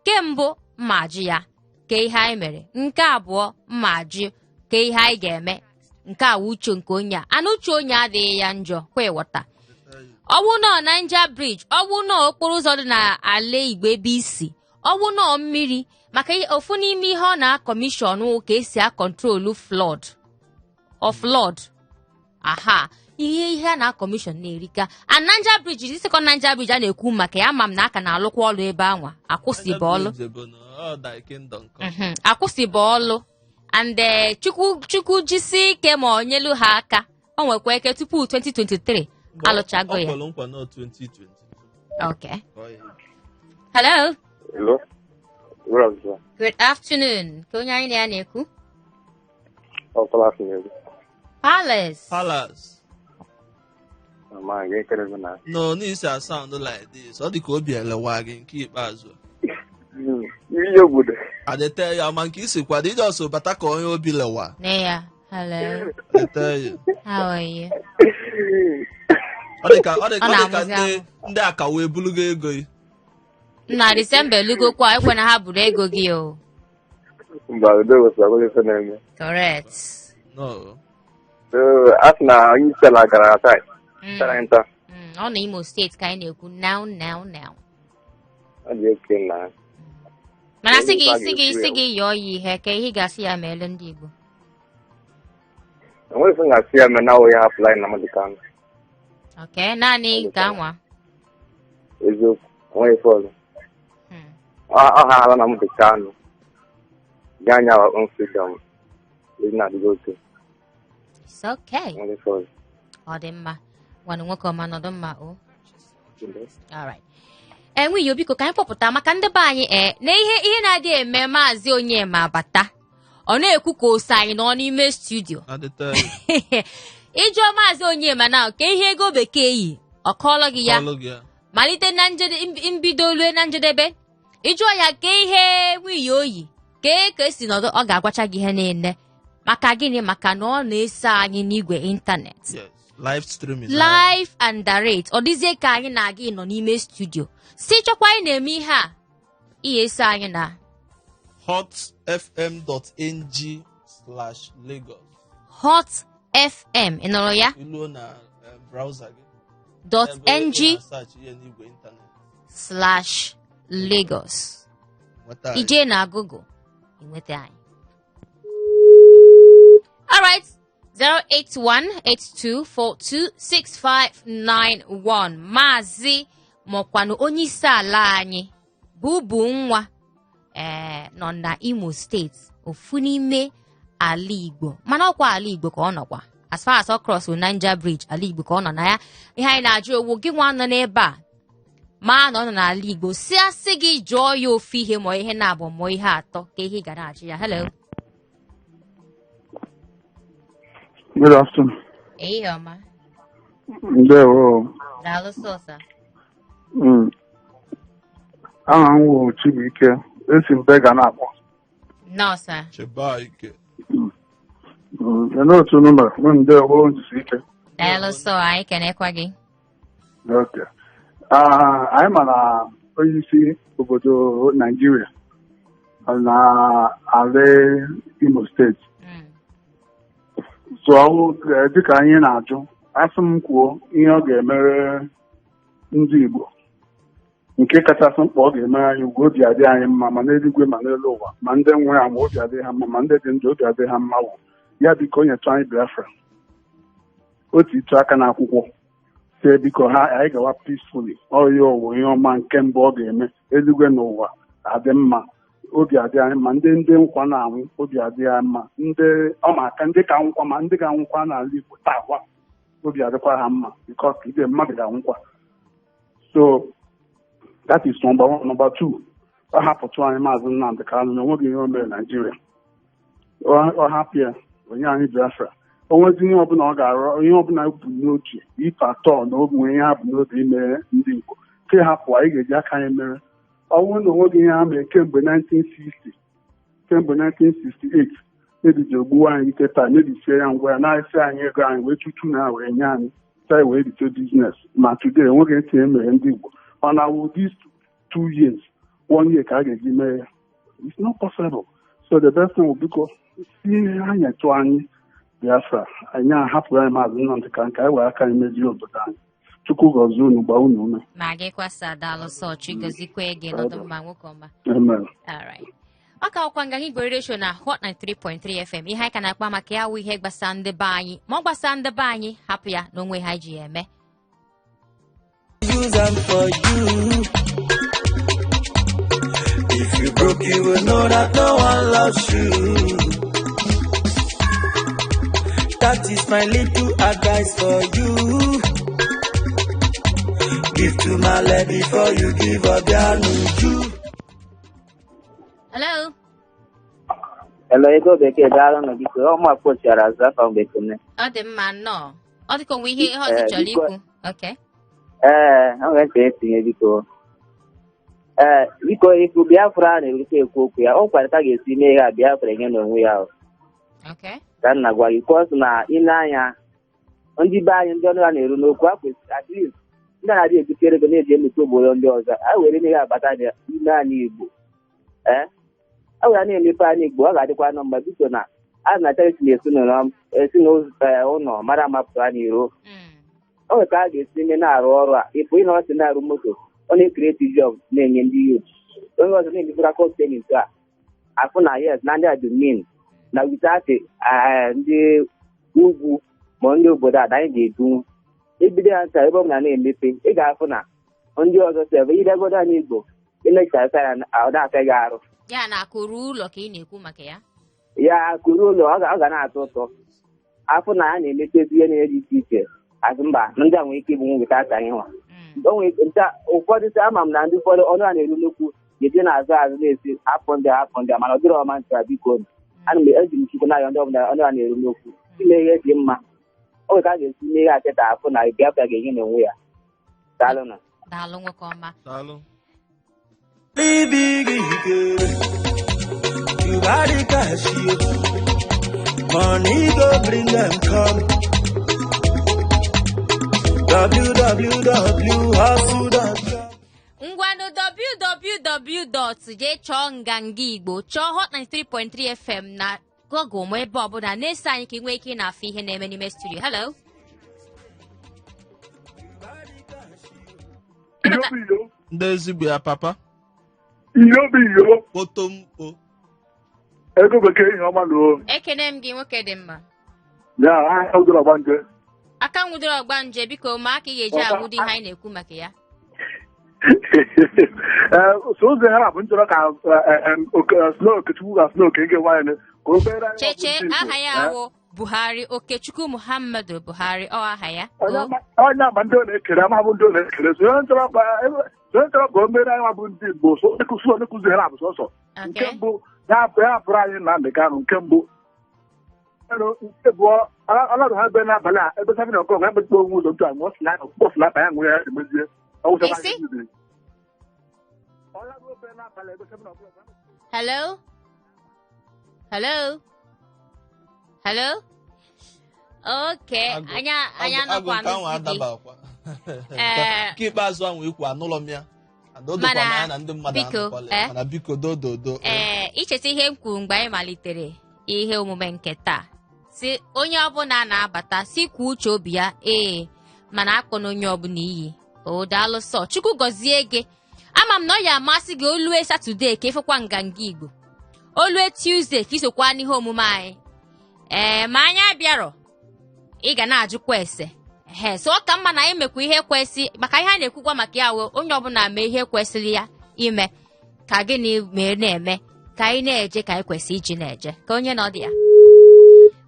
Nke mbụ mma ajụ ya, ka ihe anyị mere. Nke abụọ mma ajụ, ka ihe anyị ga-eme. Nke a wụ uche nke onye a, anụ uche onye adịghị ya njọ kwa, ịghọta? Ọwụ nọ Niger Bridge, ọwụ nọ okporo ụzọ dị n'ala Igbo ebe isi, ọwụ nọ mmiri, maka ofu n'ime ihe ọ na-acommission ka esi acontrol flood of flood. Aha, ihe a na-acommission na-erika. And Niger Bridge, the second Niger Bridge a na-ekwu maka ya, ama m na aka na-alụkwa ọlụ ebe anwa, akwụsịbụ ọlụ. Niger Bridge bụ na ọ thy kingdom come. Akwụsịbụ ọlụ. And Chukwu jisi ike ma ọ nyelu ha aka, o nwekwa ike tupu 2023 alụchago Ọ ya. kwere nkwa nọ 2022. Okay. Ka ọ ya. Hello. Hello. Good afternoon. Good afternoon. Ka onye anyị na ya na-ekwu? Ọ Palace na-ekwu. Palace. Palace. Mama, ga-ekele gị na. No, n'isi a sound like this. Ọ dị ka obi elewa gị nke ikpeazụ. Ihe obodo. Adete ya ma nke isi kwado ije ọsọ bata ka onye obi lewa. Ne ya. Hello. Adete ya. How are you? Ọ dị ka Ọ ọ dị ka na-amụzi ndị amụ. ndị akawo ebulugo ego yi. Na Disemba elugokwa, ekwena ha buru ego gị o. Mba, udo wesịrị akwụkwọ ife na-eme. Correct. No. So, a sị na onye isi ala gara taa. Tara nta. Ọ na Imo Steeti ka anyị na-ekwu now now now. Ọ dị oke na. Mana sị gị Onye sị gị isi sị a gị yọọ ya ihe, ka ihe ị ga-asị ya ma ele ndị Igbo. Enweghị ife ga-asị ya mee na awụ ya hapụla anyị Nnamdi Kanu. Okay, naanị nke anwa. Eziokwu, enweghị ife ọzọ. Ọ ha ala Nnamdi Kanu. Nye anyị our own freedom. Ezi na-adịghị oke. It's okay. Enweghị ife ọzọ. Ọ dị mma. Nwanne nwoke ọma, nọdụ mma o. Alright. Ee, nwunye, biko, ka anyị kpọpụta maka ndị be anyị na ihe na-adị eme Maazị Onyema bata, ọ na-ekwu ka ose anyị nọ n'ime studio. Adete ya. Ị jụọ Maazị Onyema na ka ihe ego bekee yi, ọ kọọlọ gị ya. Kọọlụ gị ya. Malite na mbido rue na njedebe. Ị jụọ ya ka ihe nwunye o yi, kee ka esi nọdụ, ọ ga-agwacha gị ihe niile. Maka gịnị? Maka na ọ na-eso anyị n'igwe ịntanetị. Yes. Live streaming. Live and direct. Ọ dịzie ka anyị na-aga ịnọ n'ime studio si chọkwa anyị na-eme ihe a, ihe eso anyị na hotfm.ng/Lagos. Hot FM, ị nụrụ ya? Iluo na browser gị. Dot Ebe ị ng na-search ihe n'igwe ịntanetị. slash Lagos. Nweta anyị. Ije na Google, ị nweta anyị. Alright, 08182426591. Maazị mọkwanụ onye isi ala anyị Bubu nwa ee nọ na Imo Steeti, ofu n'ime ala Igbo, mana ọkwa ala Igbo ka ọ nọkwa. As far as ọ cross Niger Bridge, ala Igbo ka ọ nọ na ya. Ihe anyị na-ajụ owu gị nwa nọ n'ebe a ma na ọ nọ n'ala Igbo, si asị gị jụọ ya ofu ihe ma ihe na-abụ ma ihe atọ, ka ihe ị ga na-ajụ ya. Hello. Good afternoon. Ehihie ọma. Ndewo. Daalụ sọsa. Aha m wụ Chibuike. Esi m Bega na-akpọ. Nọọsa. Chibuike. Olee otu unu mere? Unu ndewo, njisi ike. Daalụ sọ, anyị kenekwa gị. Okay. Ah, anyị ma na onye isi obodo Naijiria na ala Imo Steeti. So ọwụ dịka anyị na-ajụ, asị m kwuo ihe ọ ga-emere ndị Igbo nke kachasị mkpa ọ ga-emere anyị ugwu, obi adị anyị mma ma n'eluigwe ma n'elu ụwa, ma ndị nwere ama obi adị ha mma, ma ndị dị ndụ obi adị ha mma, wụ ya biko nyetụ anyị Biafra otu ịtụ aka n'akwụkwọ, sie biko ha anyị gawa peacefully. Ọya owu ihe ọma nke mbụ ọ ga-eme, eluigwe na ụwa adị mma, obi adị anyị mma, ndị nkwa na-anwụ obi adị ya mma, ndị ọma aka ndị ka nkwa ma ndị ga-anwụkwa n'ala Igbo taa kwa obi adịkwa ha mma, because ide mmadụ ga-anwụkwa. So that is number one. Number two, ọ hapụtụ anyị Maazị Nnamdị Kanụ na onweghị ihe o mere Naijiria. Ọ hapụ ya, onye anyị Biafra, o nwezi ihe ọbụla ọ ga-arụ, ihe ọbụla bụ n'otu ife atọ na o nwere ihe ha bụ n'obi ime ndị Igbo ke hapụ, anyị ga-eji aka anyị mere. Ọ bụrụ na onweghị ihe ha mere kemgbe 1960, kemgbe 1968 ebido gbuwa anyị ike taa, mebisie ya ngwa ya, na-esi anyị ego anyị wee tutu na wee nye anyị taa wee bido business, ma today enweghị ntị e mere ndị Igbo. Mana with these 2 years, one year ka a ga-eji mee ya? It's not possible. So the best thing will biko si ha nyetụ anyị Biafra, anyị ahapụrụ anyị Maazị Nnamdị ka nke anyị were aka anyị mezie obodo anyị. Chukwu gọzie unu, gbaa unu ume. Ma gị kwasa, daalụ sọ, chi gọzikwe gị, nọdụ mma, nwoke ọma. Amen. Alright. Ọ ka ọkwa Nganga Igbo Radio na Hot 93.3 FM. Ihe anyị ka na-akpa maka ya wụ ihe gbasara ndị be anyị. Ma ọ gbasara ndị be anyị, hapụ ya n'onwe ha ji ya eme. Use am for you. If you broke, you will know that no one loves you. That is my little advice for you. Give to my lady before you give up your nuju. Hello. Hello, ego bekee, daalụ nụ biko. Ọ mụ akpọchiara azụ afọ mgbe ekene. Ọ dị mma, nnọọ. Ọ dịka onwe ihe ọzọ ị chọrọ Biko. ikwu. Okay. Ee, ọ ga-ntị etinye biko. Ee, biko, ikwu Biafra a na-erute ekwu okwu ya, ọ kwara ka a ga-esi mee ihe a Biafra enye n'onwe ya o. Okay. Ka nna gwa gị, cause na ile anya ndị be anyị, ndị ọnụ ha na-eru n'okwu, a kwesịrị at least ndị na-adị ebutere ego na-eji emepe obodo ndị ọzọ, a were ihe abata n'ime anyị Igbo. Ee, a were na-emepe anyị Igbo, ọ ga-adịkwa nọ mma. Biko, na a na charity na-esi n'ụlọ mara amapụta n'iro. O nwere ka a ga-esi ime na-arụ ọrụ a ịpụ ị na ọ sị na-arụ moto, ọ na-ecreate job na-enye ndị youth, onye ọzọ na-emepụta company nke a afụ na yes na ndị a dị mean na without ndị ugwu ma ndị obodo a na anyị ga-edunwu ebido ya nta. Ebe ọ bụla na-emepe, ị ga-afụ na ndị ọzọ si ebe ilegodo anyị Igbo ilechasa ya, ọ na-aka gị arụ. Ya na akụrụ ụlọ ka ị na-ekwu maka ya. Ya kụrụ ụlọ, ọ ga na-atọ ụtọ afụ na a na-emechezi ihe niile dị iche iche azụ mba ndị a nwere ike ịbụ without anyị nwa. O nwere ụfọdụ sị ama m na ndị ụfọdụ ọnụ a na-eru nnukwu ga-eje n'azụ azụ na-esi hapụ ndị a, hapụ ndị a, mana ọ dịrọ ọma ntị a. Biko, ana m eji m Chukwu n'ayọ ndị ọbụla ọnụ a na-eru n'okwu ime ihe dị mma. O nwere ka a ga-esi mee ihe a kịta afụ na Biafra ga-enye n'onwe ya. Daalụ nụ. Daalụ, nwoke ọma. Daalụ. Big girl, you got the cash, yo. Money go bring them come. www.hustle.com. Ngwanụ, www jee chọọ Nganga Igbo, chọọ Hot 93.3 FM na Google ma ebe ọbụla na-eso anyị ka ị nwee ike ị na-afụ ihe na-eme n'ime studio. Hello. Iyo bụ iyo. Ndị ezigbo ya papa. Iyo bụ iyo. Kpotomkpo. Ego bekee, ihe ọma na o. Ekene m gị, nwoke dị mma. Ya ahịa ụdọrọ ọgbanje. Aka nwudoro ọgbanje, biko, ma aka ị ga-eji agwụdo ihe anyị na-ekwu maka ya. Ee, so ụzọ ha bụ nchọrọ ka Snow Okechukwu ga Snow Oke nwaanyị ka o kpere anyị. Cheche. Ọgwụ ndị Igbo. Aha ya awụ Buhari Okechukwu Muhammadu Buhari, ọ aha ya. Onye O onye ama ndị ọ na-ekere ama bụ ndị ọ na-ekere, so onye chọrọ ka so onye chọrọ ka o mere anyị nwa bụ ndị Igbo, so onye kụzi ha bụ sọsọ nke mbụ ya ya bụrụ anyị Nnamdị Kanụ nke mbụ. Nke abụọ, ọnọdụ ha ebe n'abalị a ebe 7 o'clock ya kpekpe onwe ụzọ ntu a ṅụọ sniper, kpọ sniper ya ṅụọ ya emezie ọwụcha. Isi? Ọnọdụ ebe n'abalị ebe 7 o'clock. Hello, hello, hello. Okay. Agụ. Anya anya Agụ anọkwa nke ahụ n'isi gị. Adabakwa. Ee. Nke ikpeazụ ahụ ikwu, anụlọ m ya. Adodokwa Mana, m anya na ndị mmadụ biko, anụkwala ya. eh? Mana biko, dododo. Ee, icheta ihe m kwuru mgbe anyị malitere ihe omume nke taa, si onye ọbụla na-abata si kwuo uche obi ya, ee, mana akpọ na onye ọbụla iyi o. Daalụ sọ, Chukwu gọzie gị. Ama m na ọ ya amasị gị olue Saturday ka ịfụkwa Nganga Igbo, olue Tuesday ka isokwa n'ihe omume anyị. Ee, ma anyị abịarọ, ị ga na-ajụkwa ese. Ehe, so ọ ka mma na anyị mekwa ihe kwesị, maka ihe a na-ekwukwa maka ya wee onye ọbụla mee ihe kwesịrị ya ime, ka gịnị mee na-eme ka anyị na-eje ka anyị kwesị iji na-eje ka onye nọ dị ya.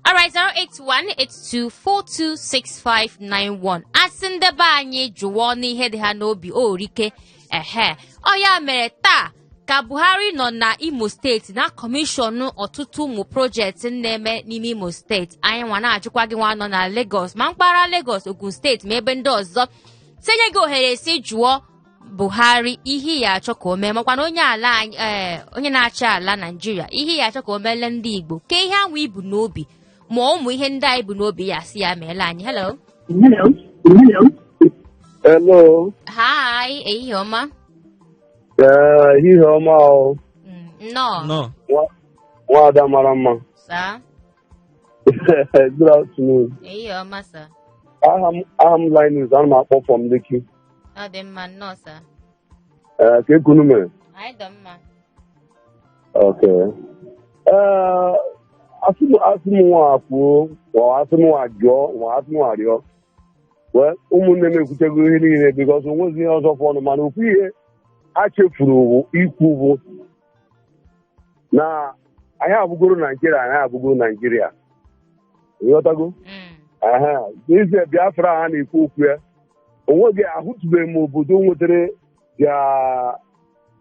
Alright, 08182426591. Asị ndebe anyị jụọ n'ihe dị ha n'obi orike. Ehe, ọ ya mere taa ka Buhari nọ na Imo Steeti na commission ọtụtụ ụmụ project na-eme n'ime Imo Steeti. Anyị nwa na-ajụkwa gị nwa nọ na Lagos, ma mpaghara Lagos, Ogun Steeti, ma ebe ndị ọzọ, tinye gị ohere si jụọ Buhari ihe ya achọ ka o mee, makwa na onye ala anyị, ee, onye na-achị ala Naijiria, ihe ya achọ ka o meele ndị Igbo, ka ihe anwa ibu n'obi, ma ụmụ ihe ndị anyị bụ n'obi ya si ya meela anyị. Hello. Hello. Hi, ehihie ọma. Ee, ehihie ọma o. Nnọọ. Nnọọ. Nwaada mara mma. Saa. Good afternoon. Ehihie ọma, saa. Aha m Linus, ana m akpọ from Lekki. Ọ dị mma, nnọọ, saa. Ee, ka ekunu mere? Anyị dị mma. Okay. Ee, asị m nwa kwuo, ma asị m nwa jụọ, ma asị m nwa rịọ. Well, ụmụnne m ekwutego ihe niile because onwezi ihe ọzọ fọnụ, mana okwu ihe a chefuru bụ ikwu bụ na anyị abụgoro Naijiria, anyị abụgoro Naijiria, ịghọtago? Aha, n'ezie Biafra a na-ekwu okwu ya, onweghị ahụtụbeghị m obodo nwetara ya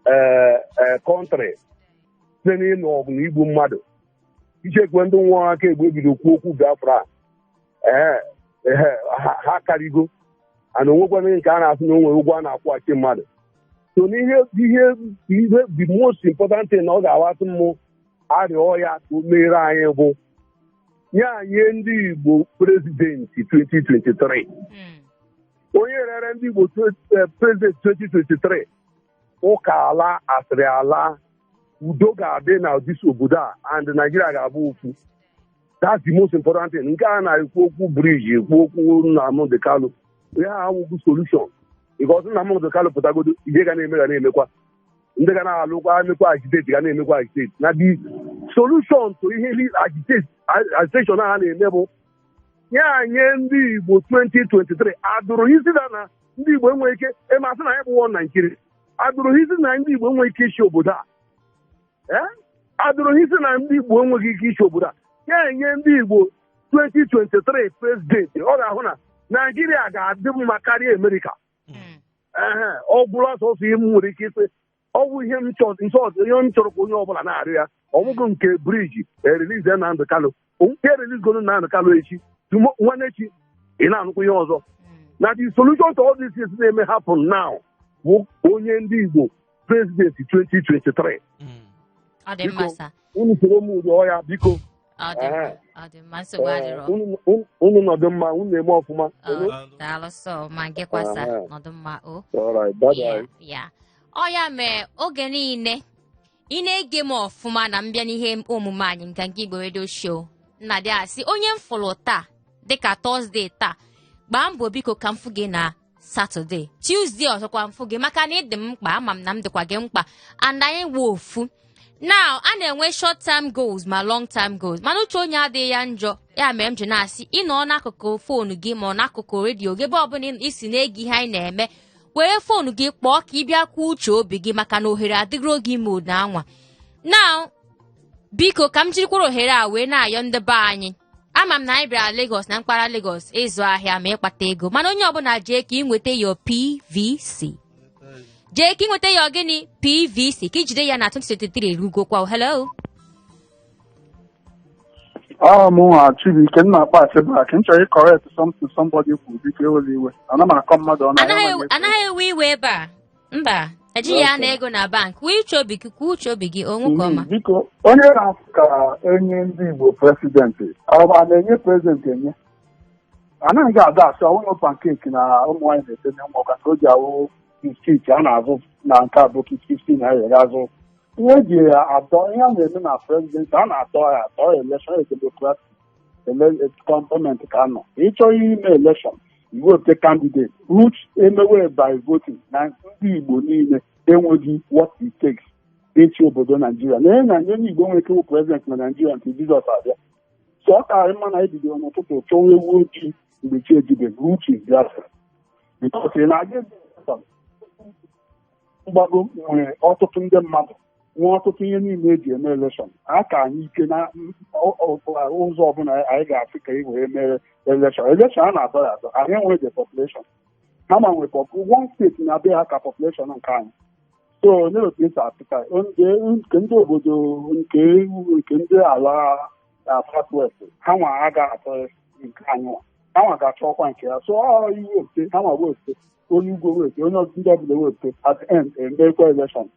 ee country site n'ịnụ ọgụ na igbu mmadụ. Ichekwe ndị nwụrụ aka egbe ebido kwuo okwu Biafra, ee ee, ha karịgo ana onwekwana nke a na-asị na o nwere ụgwọ a na-akwụghachi mmadụ. So n'ihe ihe ihe the most important thing na ọ ga-awasị m arịọ ya ka o meere anyị bụ nye anyị ndị Igbo president 2023. Onye rere ndị Igbo president 2023, ụka ala asịrị ala, udo ga-adị na this obodo a and Nigeria ga-abụ ofu. That's the most important thing. Nke a na-ekwu okwu bridge, ekwu okwu Nnamdi Kanu, ihe a awụghị solution because Nnamdi Kanu pụtagodo, ihe ga na-eme ga na-emekwa, ndị ga na-alụkwa emekwa agitate ga na-emekwa agitate. Na the solution to ihe agitation a na-eme bụ nye anyị ndị Igbo 2023. Adụrụ isi na ndị Igbo enweghị ike ịmasị na anyị bụ Naijiria, adụrụ isi na ndị Igbo enweghị ike ịchị obodo a. Adụrụ isi na ndị Igbo enweghị ike ịchị obodo a, ya enye ndị Igbo 2023 president, ọ ga-ahụ na Naijiria ga-adị mma karịa Amerịka. Ee, ọ gwụla sọsọ ihe m nwere ike ịsị. Ọ bụ ihe m chọrọ, ihe m chọrọ ka onye ọbụla na-arịọ ya. Ọ bụghị nke bridge, e release Nnamdi Kanu, nke e release gonu Nnamdi Kanu echi, nwanne echi. Ị na-anụkwa ihe ọzọ na the solution to all these things na-eme happen now bụ onye ndị Igbo president 2023. Ọ dị mma. Biko, Sa. Unu soro m ụdọ ya, biko. Ọ dị mma. Ọ dị mma, nsogbu adịrọ. Unu nọdụ mma, unu na-eme ọfụma. Ọ, daalụ sọ ma gị kwasa. Nọdụ mma o. All right, bye bye. Ya ọ ya mee oge niile ị na-ege m ọfụma na mbịa n'ihe omume anyị Nganga Igbo Radio Show, nna dị asị onye m fụrụ taa dịka Thursday taa, gbaa mbọ biko ka m fụ gị na Saturday, Tuesday ọzọkwa m fụ gị, maka na ị dị m mkpa. Ama m na m dịkwa gị mkpa and anyị wụ ofu. Now, a na-enwe short term goals ma long term goals, mana uche onye adịghị ya njọ. Ya mere m ji na-asị ị nọ n'akụkụ phone gị ma ọ n'akụkụ redio gị, ebe ọbụla isi na-ege ihe anyị na-eme, were phone gị kpọọ ka ị bịa kwuo uche obi gị, maka na ohere adịgoro gị ime ụda anwa. Now, biko, ka m jirikwara ohere a wee na-ayọ ndị be anyị. Ama m na anyị bịara Lagos na mpaghara Lagos ịzụ ahịa ma ịkpata ego, mana onye ọbụla jee ka ị nweta your PVC, jee ka ị nweta ya gịnị, PVC, ka ijide ya na 2023 erugokwa. Hello. Ọ mụ nwa Chibuike m na-akpọ asị back. M chọrọ ịcorrect something somebody kwuru. Biko ewela iwe, ana m akọ mmadụ ọnụ. Anaghị ewe iwe ebe a, mba, ejighị ya na ego na bank. Kwuo uche obi gị, kwuo uche obi gị onwe ka ọma. Biko, onye na-asị ka enye ndị Igbo president, ọ bụ a na-enye president enye? Anaghị ada asị ọwụrụ pancake na ụmụ nwaanyị na-etenye nwa ka o ji awụ biscuit a na-azụ na nke a bụ 50 naira azụ. Ihe eji adọ ihe a na-eme na president, a na-atọ ya atọ election, democratic gọọmenti ka nọ. Ịchọ ime election, iwepụta candidate which emewe by voting, na ndị Igbo niile enweghị what it takes ịchị obodo Naijiria na na onye Igbo nwere ike ịwụ president na Naijiria nke Jizọs abịa. So ọ karị mma na ebidoro n'ụtụtụ chọwa ewu ojii mgbe chi ejibeghị, which is Biafra, because ị na-aga mgbago nwere ọtụtụ ndị mmadụ, nwee ọtụtụ ihe niile eji eme election. A ka anyị ike na ụzọ ọbụla anyị ga-asị ka e wee mere election. Election a na-azọ ya azọ, anyị enweghị the population ha ma nwee one state na-abịa ha ka population nke anyị. So onye otu esi apụta nke ndị obodo nke ndị ala South West, ha nwa aga atọ nke anyị nwa, ha nwa ga-achọkwa nke ya. So ọ iwu ote ha nwa wepụte, onye ugwu wepụte, onye ndị ọbụla wepụte, at the end emekwa election,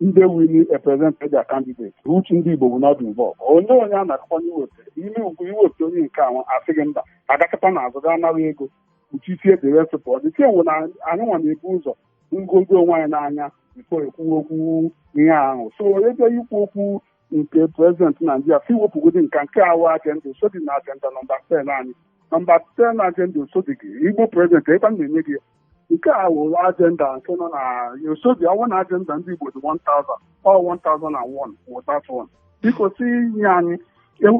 ndị win represent their candidate, which ndị Igbo will not be involved. Onye a na-akọkwa n'iwepụta ime ugwu, iwepụta onye nke anwa, asị gị mba, agakọta n'azụ gaa nara ego kpuchisie the rest. Pụọ the wụ na anyị nwa na-ebu ụzọ ngogo onwe anyị n'anya before ekwuwe okwu ihe ahụ. So ebe ikwu okwu nke president Naijiria si wepụgodi nke awụ agenda osodi na agenda number 10 anyị, number 10 agenda osodi gị Igbo president ebe a na-enye gị nke a wụ agenda nke nọ na osodi ọwụ na agenda ndị Igbo dị 1000 ọ 1001 wụ that one. Biko si nye anyị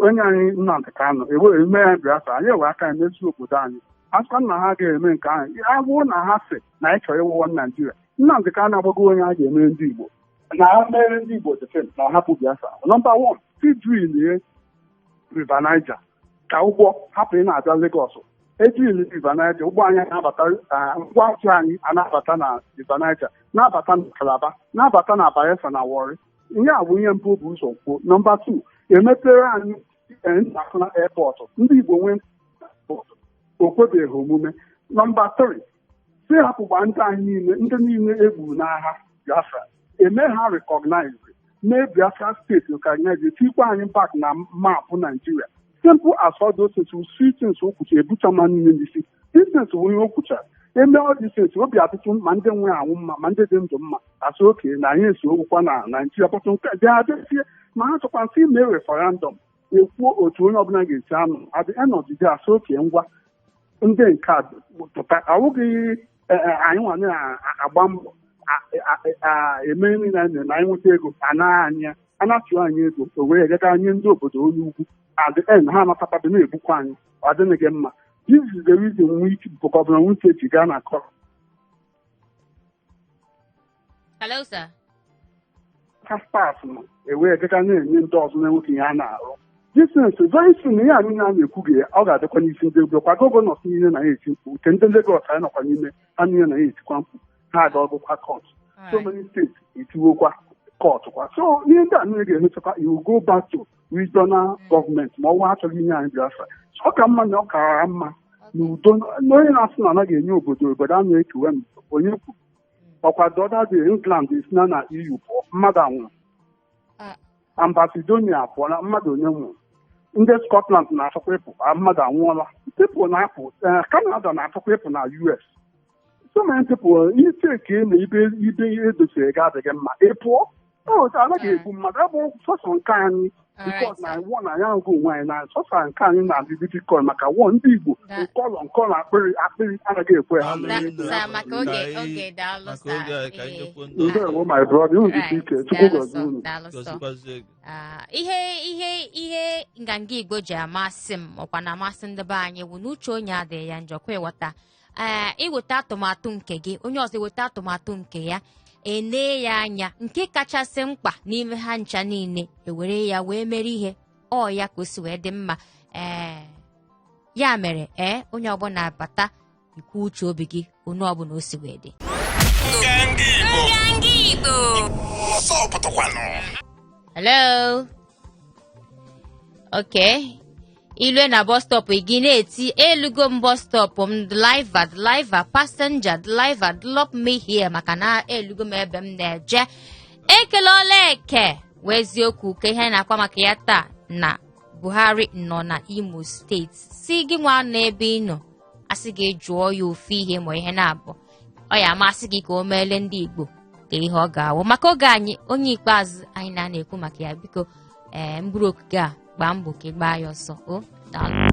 onye anyị Nnamdị Kanụ ewe eme ya Biafra, anyị ewe aka anyị mezie obodo anyị. Asịkwa na ha ga-eme nke ahụ, agwụ na ha sị na anyị chọrọ ịwụwọ Naijiria, Nnamdị Kanụ agbago onye a ga-emere ndị Igbo na ha mere ndị Igbo defend na hapụ Biafra. Number 1, si River Niger ka ụgbọ hapụ ị na-abịa Lagos. Ejiri River Niger ụgbọ anyị na-abata, ngwa ahịa anyị anabata na River Niger, na-abata na Calabar, na-abata na Bayelsa na Warri. Ihe a bụ ihe mbụ bụ ụzọ kwuo. Number 2, emepere anyị international airport, ndị Igbo nwee airport, o kwebeghị omume. Number 3, si hapụkwa ndị anyị niile, ndị niile egburu n'agha Biafra, eme ha recognize, mee Biafra state recognize, tikwa anyị back na map Nigeria. Simple as all those things. We see things o kwucha ebucha ma niile n'isi. These things bụ ihe o kwuchara eme. All these things, obi atụtụ ma ndị nwe anwụ mma ma ndị dị ndụ mma, asị oke na anyị eso okwukwa na Naijiria pọtụ nke dị abịazie ma ha chọkwa nsị mee referendum, ekwuo otu onye ọbụla ga-esi anụ. At the end of the day, asị oke ngwa, ndị nke a pụta awụghị anyị nwa na-agba mbọ eme niile anyị na anyị nweta ego anaghị anyị ya anatụ anyị ego o wee gaga anyị ndị obodo onye ugwu. At the end ha anatapabe na-egbukwa anyị. Ọ adịghị mma. This is the reason Wike bụ Governor Wike ji gaa na court. Hello, sir. Ka staff nọ ewee gaga na-enye ndị ọzọ na-enweghị ihe a na-arụ. This is very soon. Ihe a niile a na-ekwu gị, ọ ga-adịkwa n'isi ndị egwu kwa governors niile na ya eti mkpu nke ndị Lagos anyị nọkwa n'ime ha niile na ya etikwa mkpu, ha aga-ọgụkwa court. So many states etiwokwa court kwa. So ihe ndị a niile ga-emechakwa, you go back to regional government ma ọnwa achọghị inye anyị Biafra. So ọ ka mma na ọ kara mma. N'udo na onye na-asị na anaghị enye obodo obodo a na-ekewe m onye kwuru ọkwa the other day England esina na EU pụọ, mmadụ anwụrụ. Ah. Ambassidonia apụọla, mmadụ onye nwụrụ. Ndị Scotland na-achọkwa ịpụ, mmadụ anwụọla. People na-apụ, Canada na-achọkwa ịpụ na US. So many people ike na ibe ibe edosiri gị adịghị mma, ị pụọ. O anaghị egbu mmadụ ebe sọsọ nke anyị because na wọ na ya ahụghị onwe anyị na sọsọ nke anyị na-adị difficult maka wọ ndị Igbo nkọlọ nkọlọ akpịrị akpịrị anaghị ekwe ha. Daalụ rinne. Sir, maka oge Ka anyị- oge, daalụ maka sir. oge anyị, ka anyị Ee. nyekwuo ndị ọzọ. Ndewo, my brother, unu jisi ike. Chukwu Daalụ gọzie sọ, unu. daalụ sọ. Gọzikwazie gị. Ah, ihe Nganga Igbo ji amasị m, ọkwa na amasị ndị be anyị, bụ na uche onye adịghị ya njọ kwa. Ịghọta? Ee, iweta atụmatụ nke gị, onye ọzọ eweta atụmatụ nke ya, enee ya anya, nke kachasị mkpa n'ime ha ncha niile ewere ya wee mere ihe ọ ya ka o si wee dị mma. Ee, ya mere, ee, onye ọbụla bata ikwu uche obi gị, onye ọbụla o si wee dị. Nganga Igbo. Nganga Igbo. Ọsọ pụtakwanụ. Hello. Okay. Ilue na bus stop gị na-eti, "Elugo m bus stop m, driver, driver, passenger, driver, drop me here," maka na elugo m ebe m na-eje. Ekele eke wee eziokwu ka ihe anyị na-akwa maka ya taa na Buhari nọ na Imo Steeti, si gị nwa n'ebe ị nọ, asị gị jụọ ya ofu ihe ma ihe na-abụ ọ ya amasị gị ka o meele ndị Igbo, ka ihe ọ ga-awụ. Maka oge anyị, onye ikpeazụ anyị na-ekwu maka ya, biko, ee, mbụrụ okike a, gbaa mbọ ka ị gbaa ya ọsọ. O daalụ.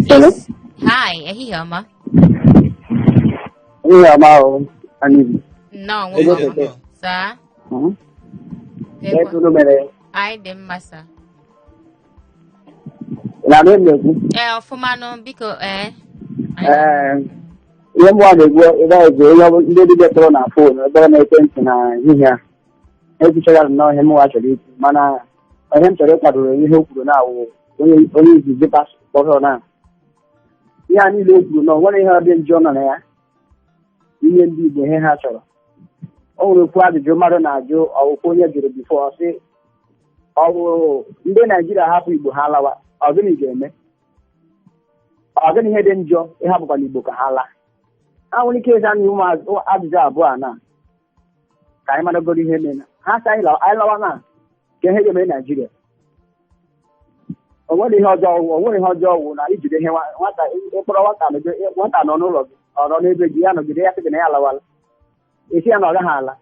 Hello? Hi, ehihie ọma. Ihe ọma o, anyị Nnọọ. Ego Nwoke ọma. bekee. Saa. Ego unu mere? Anyị dị mma, saa. Na m na-ekwu. Ee, ọfụmanụ, biko, ee. Ee, ihe mgbe a na-ekwu ebe a bụ onye ndị dibịa tọrọ na phone ebere na ekwentị na ehihie a ekwuchara nnọọ ihe mụnwa chọrọ ikwu, mana ihe m chọrọ ịkwadoro ihe o kwuru na awụ onye izizi kpọrọ na ihe a niile o kwuru na o nwere ihe ọ dị njọ nọ na ya inye ndị Igbo ihe ha chọrọ. O nwere okwu ajụjụ mmadụ na-ajụ, ọwụkwa onye jụrụ before, ọ sị ọ bụ ndị Naijiria hapụ Igbo ha lawa, ọ gịnị ga-eme? Ọ gịnị ihe dị njọ ịhapụkwana Igbo ka ha laa? Ha nwere ike ịza anyị ụmụ ajụjụ abụọ a na ka anyị maragoro ihe mere ha sị anyị lawa, anyị lawa na ka ihe ga-eme Naijiria. O nwere ihe ọjọọ wụ, o nwere ihe ọjọọ wụ na ijide ihe nwata, ịkpọrọ nwata nwata nọ n'ụlọ gị, ọ nọ n'ebe gị, ya nọgide, ya sị gị na ya alawala, esi ya na ọ gaghị ala.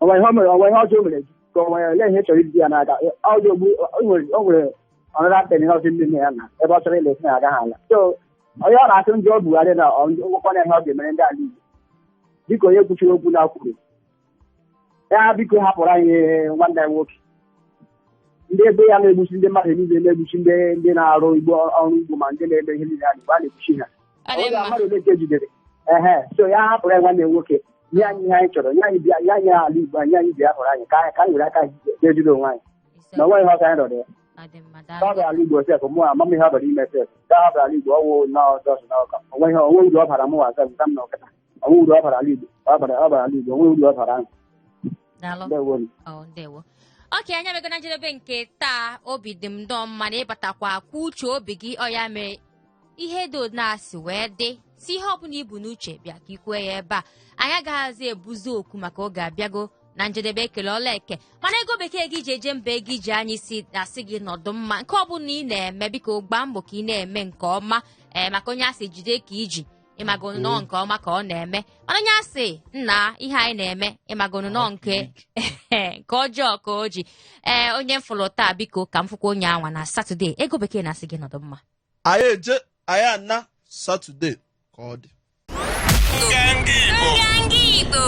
O nwere ihe o mere? O nwere ihe ọjọọ o mere gị? Ka o nwere ole ihe chọrọ iji ya n'aka ọjọọ ogbu? O nwere ọnara ten ọsị ndị nne ya na ebe ọ chọrọ ịla, esi na ya agaghị ala. So onye ọ na-asị njọ Buhari na nwekwana ihe ọ ga-emere ndị ala Igbo, dịka onye kwuchiri okwu na kwuru ya, biko hapụrụ anyị nwanne ya nwoke. Ndị ebe ya na-egbusi ndị mmadụ niile, na-egbusi ndị na-arụ igbo ọrụ ugbo, ma ndị na-eme ihe niile ala Igbo a na-egbusi ha. Ọ dị Ọ mma. mmadụ ole ka ejidere? Ehe, so ya hapụrụ anyị nwanne ya nwoke, nye anyị ihe anyị chọrọ, nye anyị bịa, nye anyị ala Igbo, nye anyị Biafra anyị, ka anyị were aka anyị jejide onwe anyị na onwe ihe ọzọ anyị rọrọ ya. Ọ dị mma. Ka ọ Daalụ. bara ala Igbo sef, mụ amam ihe ọ bara ime sef. Ka ọ bara ala Igbo, ọwụ nnọọ ọzọ na ọka onwe ihe onwe uru ọ bara mụ nwa sef ka m na ọkịta onwe uru ọ bara ala Igbo, ọ bara ala Igbo, onwe uru ọ bara anyị. Daalụ. Ndewo. Ọ, ndewo. Oke anya mego na njedebe nke taa. Obi dị m nnọọ mma na ịbatakwa akwa uche obi gị. Ọ ya mere ihe dị na-asị wee dị si ihe ọbụla ibu n'uche bịa ka ikwue ya ebe a. Anyị agaghịzi ebuzi okwu maka oge abịago na njedebe. Ekele ọla eke, mana ego bekee gị ji eje mba, ego iji anyị si asị gị nọdụ mma. Nke ọbụla ị na-eme, biko gbaa mbọ ka ị na-eme nke ọma. Ee, maka onye asị jide ka iji, ịmago nnọọ nke ọma ka ọ na-eme, mana onye asị nna ihe anyị na-eme, ịmago nnọọ nke ọjọọ ka o ji. Ee, onye m fụrụ taa, biko ka m fụkwa onye anwa na Satọde. Ego bekee na-asị gị nọdụ mma. Anyị eje, anyị ana Satọde ka ọ dị. Nganga Igbo. Nganga Igbo.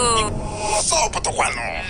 Ọsọ pụtakwanụ.